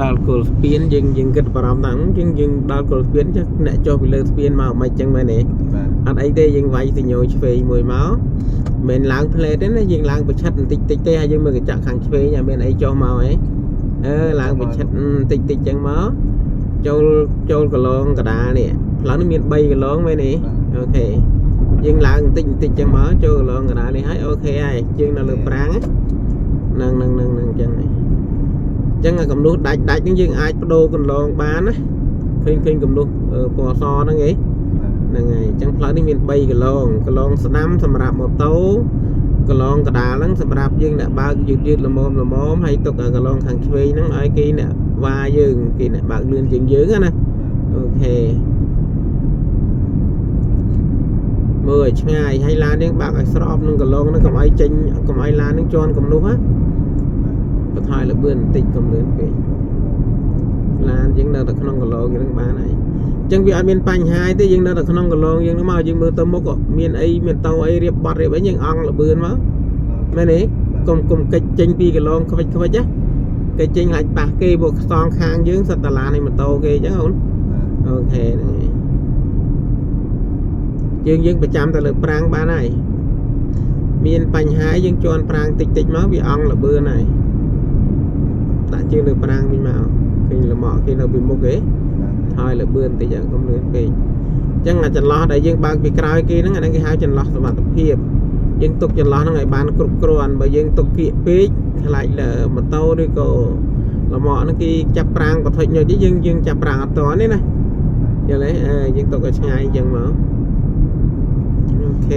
ដល់គល់ស្ពានយើងយើងគិតបារម្ភថាយើងយើងដល់គល់ស្ពានចុះអ្នកចុះពីលើស្ពានមកមិនចឹងមែនទេ បាទ អត់អីទេយើងវាយសញ្ញោឆ្វេងមួយមកមិនមែនឡើងផ្លេតទេណាយើងឡើងប្រឆិតបន្តិចតិចទេហើយយើងមើលកញ្ចក់ខាងឆ្វេងឲ្យមានអីចុះមកហីអឺឡើងប្រឆិតបន្តិចតិចចឹងមកចូលចូលកន្លងកដាលនេះផ្លូវនេះមាន3កន្លងមែនទេ OK យើងឡើងបន្តិចបន្តិចចឹងមកចូលកន្លងកដាលនេះហើយ OK ហើយយើងនៅលើប្រាង្គហ្នឹងហ្នឹងហ្នឹងហ្នឹងចឹងហើយចឹងអាកំនួសដាច់ដាច់ហ្នឹងយើងអាចបដូរកន្លងបានណាឃើញឃើញកំនួសពណ៌សហ្នឹងឯង ហ្នឹងហើយអញ្ចឹងផ្លូវនេះមាន3កន្លងកន្លងស្ដាំសម្រាប់ម៉ូតូកន្លងកដាលហ្នឹងសម្រាប់យើងអ្នកបើកយឺតយឺតល្មមល្មមហើយទុកឲ្យកន្លងខាងឆ្វេងហ្នឹងឲ្យគេអ្នកវ៉ាយើងគេអ្នកបើកលឿនជាងយើងណា OK មើលឲ្យឆ្ងាយហើយឡានយើងបើកឲ្យស្របនឹងកន្លងហ្នឹងកុំឲ្យចេញកុំឲ្យឡានហ្នឹងជន់កំនោះណាបន្ថយល្បឿនបន្តិចកុំលឿនពេកឡានយើងនៅតែក្នុងកន្លងយើងបានហើយ អញ្ចឹងវាអត់មានបញ្ហាទេយើងនៅតែក្នុងកន្លងយើងហ្នឹងមកយើងមើលទៅមុខមានអីមានតោអីរៀបបត់រៀបអីយើងអង់លបឿនមកមែនទេកុំកុំកិច្ចចេញពីកន្លងខ្វិចខ្វិចណាកិច្ចចេញខ្លាចប៉ះគេពួកខ្សងខាងយើងសិតតាឡាននៃម៉ូតូគេអញ្ចឹងអូន OK ហ្នឹងហើយយើងយើងប្រចាំតែលើប្រាង្គបានហើយមានបញ្ហាយើងជន់ប្រាង្គតិចតិចមកវាអង់លបឿនហើយដាក់ជើងលើប្រាង្គវិញមកឃើញលម៉កគេនៅពីមុខគេ ហើយលបឿនតិចកុំលឿនពេកអញ្ចឹងអាចន្លោះដែលយើងបើកពីក្រោយគេហ្នឹងអាហ្នឹងគេហៅចន្លោះសុវត្ថិភាពយើងទុកចន្លោះហ្នឹងឲ្យបានគ្រប់គ្រាន់បើយើងទុកគៀកពេកខ្លាចលើម៉ូតូឬក៏លម៉កហ្នឹងគេចាប់ប្រាងបថុចញុចយើងយើងចាប់ប្រាងអត់តនេះណាយល់ទេអឺយើងទុកឲ្យឆ្ងាយអញ្ចឹងមក OK